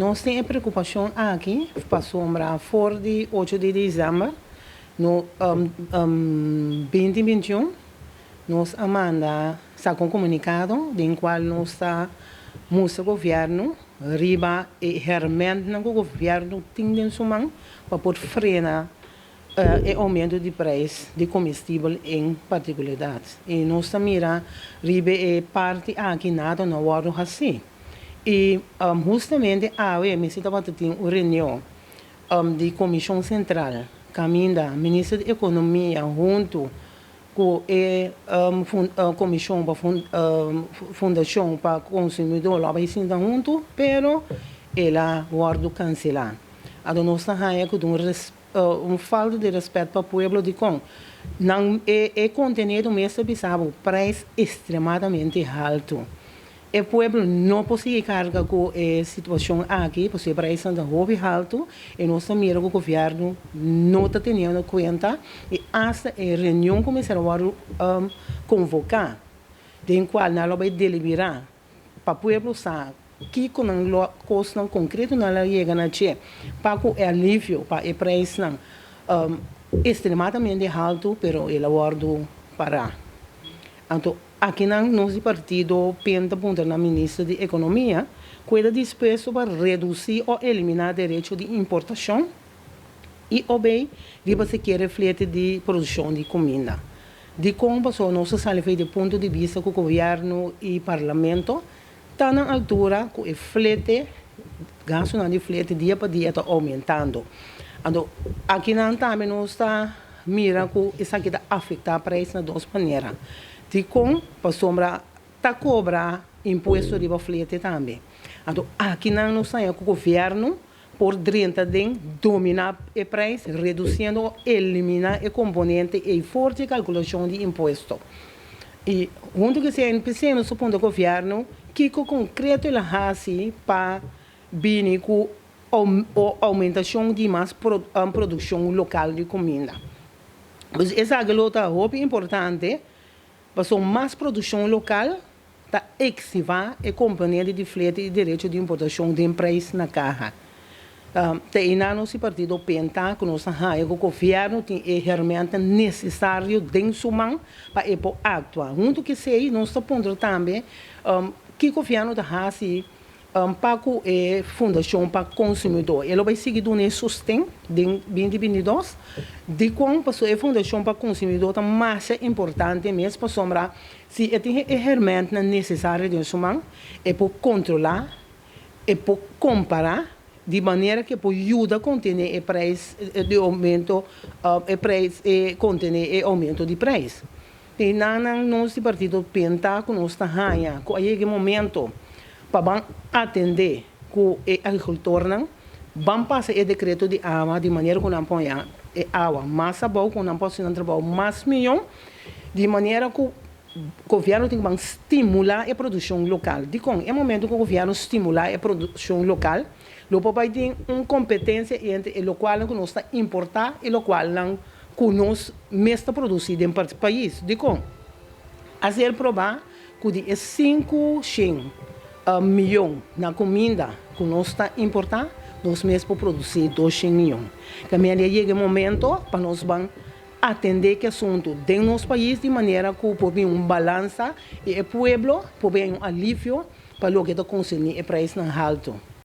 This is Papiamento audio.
Nos tin e preokupashon aki pasobra for di 8 di desèmber no 2021 nos a manda saka un komunikado den kual nos ta mustra gobièrnu riba e hèrmèntnan ku gobièrnu tin den su man pa por frena e oumento di preis di komestibel en partikularidat. I nos ta mira riba e parti aki nada no a wòrdu hasí. I hustamente awe mester tabata tin un reunion di Komishon Sentral kaminda Minister di Ekonomia huntu ku e Komishon pa Fundashon pa Konsumidó lo a bai sinta huntu, pero el a wòrdu kanselá. Anto nos ta haña ku ta un falta di rèspèt pa pueblo dikon nan e kontenido mes ta bisa bo preis ekstremadamente haltu. E pueblo no por sigui karga ku e situashon aki pasobra e preisnan ta hopi haltu i nos ta mira ku gobièrnu no ta teniendo kuenta i asta e reunion ku mester a wòrdu konvoká den kual nan lo bai deliberá pa pueblo sa kiko nan lo kosnan konkreto nan lo yega na dje pa ku e alivio pa e preisnan ekstremadamente haltu pero el a wòrdu pará. Anto Akinan nos di partido pen ta puntra na Minister di Ekonomia ku e ta dispuesto pa redusí o eliminá derecho di importashon i obei riba sikier e flete di produkshon di kuminda. Dikon? Pasobra nos ta sali for di e punto di bista ku gobièrnu i parlamento ta na altura ku e flete, gastunan di flete dia pa dia ta oumentando. Anto akinan tambe nos ta mira ku esaki ta afektá preis na dos manera. Dikon? Pasobra ta kobra impuesto riba flete tambe. Anto akinan nos haña ku gobièrnu por drenta den dominá e preis redusiendo o eliminá e komponente ei for di e kalkulashon di impuesto. I huntu ku esei NPC nos ta puntra gobièrnu kiko konkreto el a hasi pa bini ku oumentashon di mas produkshon lokal di kuminda. Pues esaki lo ta hopi importante pasobra mas produkshon lokal ta eksivá e komponente di flete i derecho di importashon den preis na kaha. Ta einan nos di partido penta ku nos ta haña ku gobièrnu tin e hermèntnan nesesario den su man pa e por aktua. Huntu ku esei nos ta puntra tambe ki gobièrnu ta hasi pa ku e Fundashon pa Konsumidó. E lo bai sigui duna e sosten den 2022. Dikon? Pasobra e Fundashon pa Konsumidó ta masha importante mes pasobra si e tin e hermentnan nesesario den su man, e por kontrolá, e por kompará di manera ku e por yuda kontené e preis di oumento, e preis, e kontené e oumento di preis. I nan nos di partido penta ku nos ta haña ku a yega e momento pa ban atendé ku e agrikultornan, ban pasa e dekreto di awa di manera ku nan por haña e awa mas abou, ku nan por hasi nan trabou mas mihó, di manera ku gobièrnu tin ku ban stimulá e produkshon lokal. Dikon? E momento ku gobièrnu stimulá e produkshon lokal lo por bai tin un kompetensia entre e lokualnan ku nos ta importá i lokualnan ku nos mes ta produsí den pais. Dikon? A ser probá ku di e 500 mion na kuminda ku nos ta importá, nos mes por produsí 200 mion. Kaminda a yega e momento pa nos ban atendé ku e asuntu den nos pais di manera ku por bin un balansa i e pueblo por bin un alivio pa loke ta konserní e preisnan haltu.